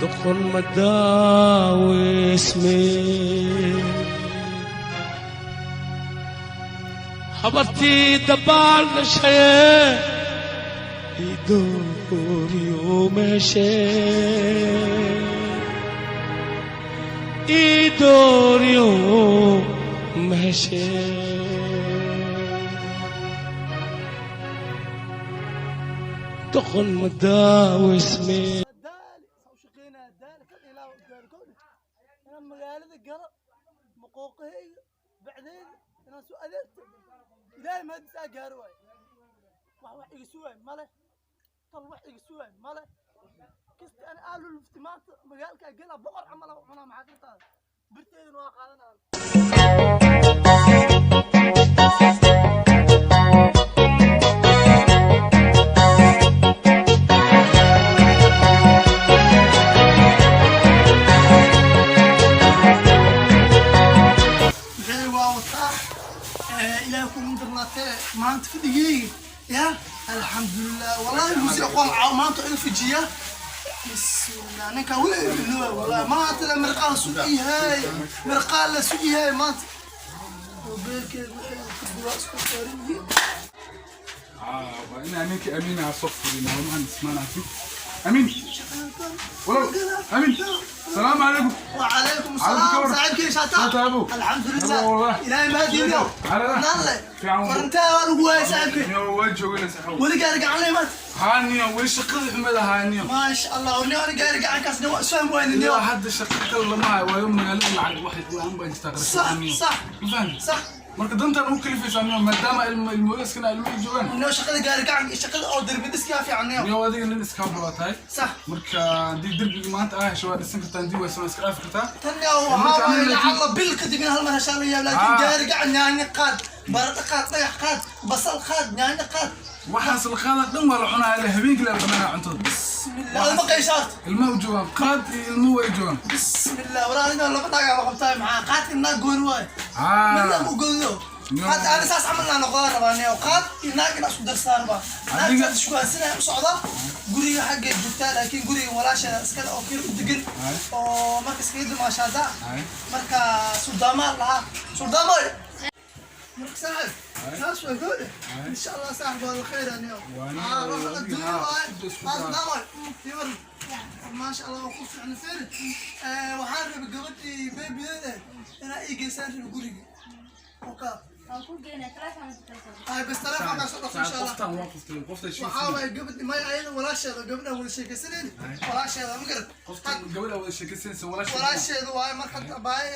Doqon ma daaweysme, habartii dabaal dhashaye idooriyo meeshe, idooriyo meeshe. Doqon ma daaweysme. Daali saa u shaqeynaya, daali kan ilaa gaari kowdhe inaan magaalada galo, maqooqahayga bacdeyda inaan soo adeegto. Ilaahay mahadis aa gaaro waaye. Wax iga sugaay male, tol wax iga sugaay male. Kasti ani aa lulufti maanta magaalkaa gala, boqor camal aa u cunaa. Maxaa kartaada birteedana waa qaadanaa. Maxay waa wataa? Ilaahay kugu darnaatee maanta fadhigeyga ya alxamdulilah. Wallahi musi aqoon caaw maanta ila fujiya. Bismillah, ninka weli iloowa. Wallahi maanta la mirqaa sugiyahay, mirqaa la sugiyahay maanta. Mobeelkeega waxay ku isku saaran yihiin. Waa inaa ninka Amiin soo furin maalmahan ismaanaasi. Amiin walaal, Amiin, salaamu calaykum. وعليكم السلام صاحبك شاتا. أبو. الحمد لله. والله. إلهي ما دينيو. على نالله. fiican. Warantaa waa lagu waayay saaxiibkay. Niyo waa joogana saxow. Weli gaari gacan la imaad. Haa niyo, weli shaqadii xumada haa niyo. ما شاء الله, وني أنا gaari gacankaasna waa isfaham wayna niyo. Ilaa hadda shaqo kale lama hayo, waayo magaalada lacag waxay la-aan baa jirtaa, qarash la'aan niyo. Ma fahamtid? Sax. Marka dantan u kalifaysaa niyo, maadaama ilmo ilmooyaskana ilmihii joogaan. Niyo shaqada gaari gacanka iyo shaqada oo derbi dhiskaa fiican niyo. Niyo adiga nin iskaa bulaa tahay. Sax. Marka haddii derbigii maanta aa hesho waa dhisan kartaa, haddii waysan waa iska dhaafi kartaa. Tan niyo waxaa waaye lacalla bil kadib in hal mar heshaan la yaab, laakiin gaari gacan yaanyo qaad, baradho qaad, dhagax qaad, basal qaad, yaanyo qaad. Waxaas la qaadaa dhan waa la cunaa ilaa habeenkii la dhamanaa cuntada. Bismillah, ma qayshaart. Ilmaha u joogaan, qaad iyo ilmuhu way joogaan. Bismillah, walaa inaa laba dhagaa la qabtaay, maxaa qaadka naag gooni waaye. Midna u goyno. Qaad ana saas camal inaan noqdaan rabaa niyo, qaad iyo naag inaan isku darsaan rabaa. Naagtaas iskuhaansanaya u socdaa guriga xaggay joogtaa, laakiin guriga walaasheeda iskale oo kir u degan oo marka iskaga dumaashaada. Marka suldaamaa lahaa, suldaamoy. Marka saaxib saas waa goodhe insha Allah. Saaxib waa khayr aniyo. Ruux adduunya waaye. Suldaamoy yar, maasha Allah, waa ku fiicna. Fiiri, waxaan rabay gabadhii beebideeda inaa ii geysaan rabay guriga oka. Waan ku geynaa telefoon telefoon. Ay bas telefoonkaa soo dhaqso insha Allah. Qoftaan waa qoftay, qoftay. Waxaa waaye gabadhi may ayada walaasheeda, gabadhan wada sheekaysanayni walaasheeda, ma garad? Qoftan gabadha wada sheekaysanaysa walaasha. Walaasheeda waaye. Marka baay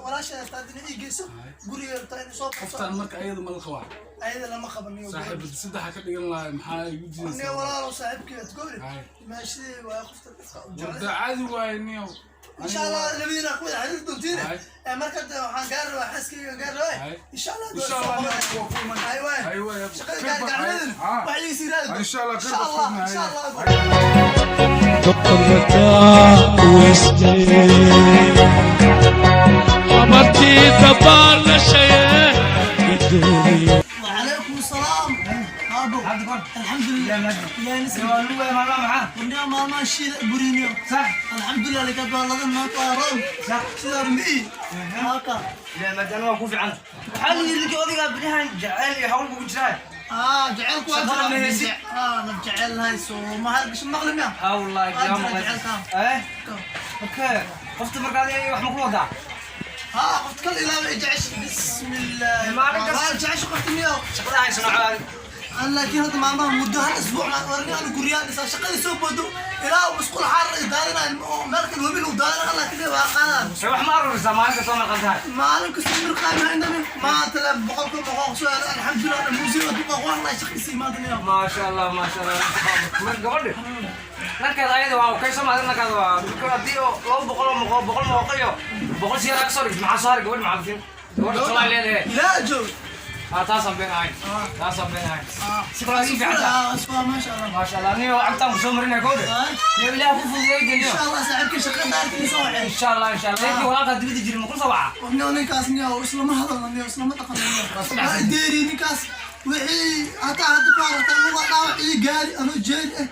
walaasheeda taadina ii geyso guriga rabtaa inay soo qabto. Qoftaan marka ayada ma la qabaa? Ayada lama qabaniyo. Saaxiib, saddexa ka dhigan lahay, maxaa igu niyo diidaysaa? Walaalow saaxiibkeed goori maashidii waaye qofta dhifka u jecel. Warda caadi waaye niyo. Insha Allah labadiina ku wada xiriir doontiin. Marka waxaan gaari rabaa xaaskayga gaari rabaa insha Allah. Insha Allah niyo, waa ku iman. Ay waay. Hay waay. Shaqada gaari gacmadeedana wax ii sii raadi. Insha Allah khayr. Insha Allah, insha Allah. Doqon ma daaweysme, habartii dabaal dhashaye idooriyo. وعليكم السلام ابو، الحمد لله يا نسيم. ونعم ما شيء برينيو. صح. الحمد لله لك والله ما طارون. صح. سيدار مي هاكا. maadaama waa ku fiican, waxaa la yidhi ninkii odaygaa beriyahan jacayl iyo hawl bugu jiraa. اه جعلك. شغلة ما هي. اه جعل هاي سو ما هذا شو مقلم يا Ha wallahi. Waa jira jacaylka. Eh okay, qofta markaa adiga wax ma kula wadaa? ها قلت كل الى جعش، بسم الله. ما عليك. ما جعش قلت ميو. Shaqada hayso noocaadi. انا لكن هذا ما مده هالاسبوع ما ورني انا قريان شقدي سو بودو الى مسقول حار دارنا مالك الوبل ودارنا الله كذا وقال. Wax ma arurisaa maalin kasta ma qaldahay? Maalin kasta mirqaam عندنا ما تلعب بقولكم بقول سؤال. الحمد لله الموزي ودوق والله شقي ما ادري. Maasha Allah, maasha Allah. Marka gabadhi dhankeeda ayada waa okay soo maadin, dhankaada waa marka haddii oo 200 oo moqo 100 moqo iyo 100 siyaara ka soo dhigto, maxaa soo haray? Gabadhi maxaa bisin gabadha Soomaali leedahay. لا جو. Ah, taasaan been ahayn, taasaan been ahayn, si kale sii fiican tahay. اه ما شاء الله. Maasha Allah niyo, cagtaan kusoo marinaya kowde niyo, ilaah ku fududeey niyo. ان شاء الله صاحبك شقي دارك اللي سوى. Insha Allah, insha Allah. Ninkii walaalkaa dibadda jiray ma kula soo waca? Niyo ninkaas niyo islama hadalno niyo, islama dhaqano niyo, deeri ninkaas wixii hataa hadda ku aragtay luga dhaawac ii gaari anoo jeeri eh.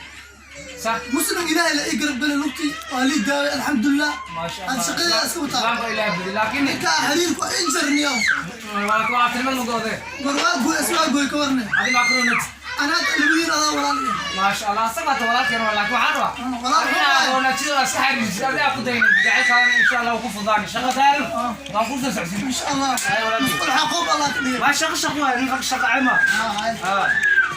Sax. Muslim ilaahay la ii garab galay lugtii waa lii daaway, alxamdulilah. ما شاء Aan الله. shaqadeeda iska wataa. Islaamka Ilaahay badi, laakiin Ninkaa xiriirku injarniyo. waa tilmaam goode. War waa gooy, iswaa gooy, ka warne. Adi ma kuronat. Anaa lagu adaa walaal. ما شاء الله، سبعة ولكن ولكن waxaan rabaa Walaal inaa wanaajiyada iska xariirisid, adiga ku daynin jacaylkaadana insha Allah ku fudaani shaqadaada waan ku soo socodsiin. Insha Allah. Ay, walaal. Musqul xaquub Allah ka dhigay. Waa shaqo, shaqo waay, ninka shaqo cima. Ah,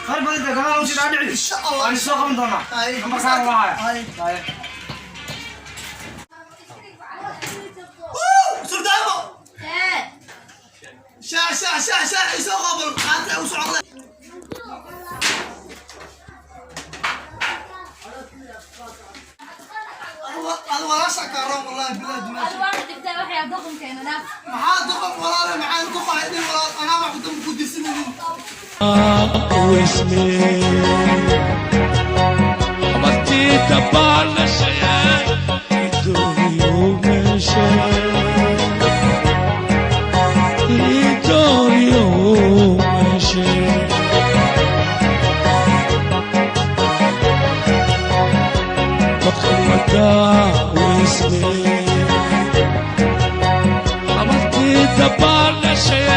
khayr badan dee gadaal usii dhaadhici. Insha Allah. Waan soo qaban doonaa. Ay. Nambarkaan waa haya. Ay. Ay. Wuu, surdaamo. Hee. Shaax, shaax, shaax, shaax isoo qabal qaata u socda. Ad walaasha kaaroon, wallahi bilahi dumaasha. Adigu waana dhibtay waxay dhaqankeena dhaaf. Maxaa doqon walaale, maxaa doqon haydin walaal, anaa wax dambe ku dirsanaynin. واسمي عملتي تبع شيء الدنيا ومشي الدنيا ومشي. بدخل متاع واسمي عملتي تبع شيء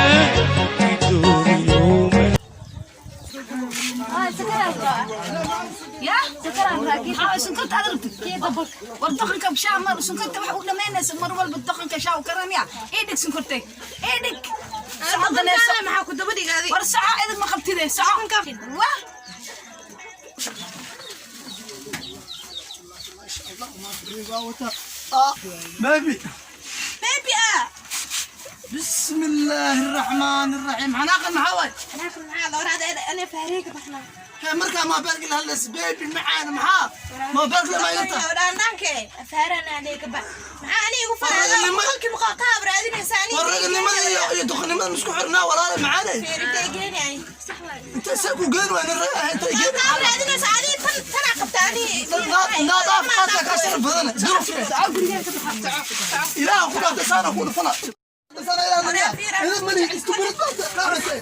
الدنيا ومشي. Ah, sakaraa rabaa. Ya. Sakaraa rabaa kii. Maxaa sonkorta aad rabtid? Kii dabalka. War dhaqanka shaa mar sonkorta wax u dhamaynaysa mar walba dhaqanka shaa u karamaya. Ii dhig sonkortay, ii dhig. Socodanayso. Maxaa ku daba dhigaaday? War soco, idin ma qabtide, soco. Wah. Baby. Baby ah. بسم الله الرحمن الرحيم، xanaaqan maxaa waay? Anaa maxaa la waraada ana fahriga baxna. Hee, markaa moobeelka la hadlaysa baby macaan, maxaa moobeelka ma yarta? Dhaandaanke faharana aniga ba. Maxaa aniga igu farada? Boqolkiiba boqol qaab raadinaysa aniga. War raganimada iyo duqnimada misku xirnaa, walaale macaanay. Feeritay geenay. Sax waay. Inta se ku geen waa nin rag ah, inta geen. Qaab raadinaysa adiga, tan tan qabta aniga. Naadaaf qaadka ka sharaf badan duruf ilaah ku dhaafta saana ku dhufana sana ilaah nariya idin mali isku burid qaadasay.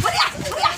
Waryaa, waryaa.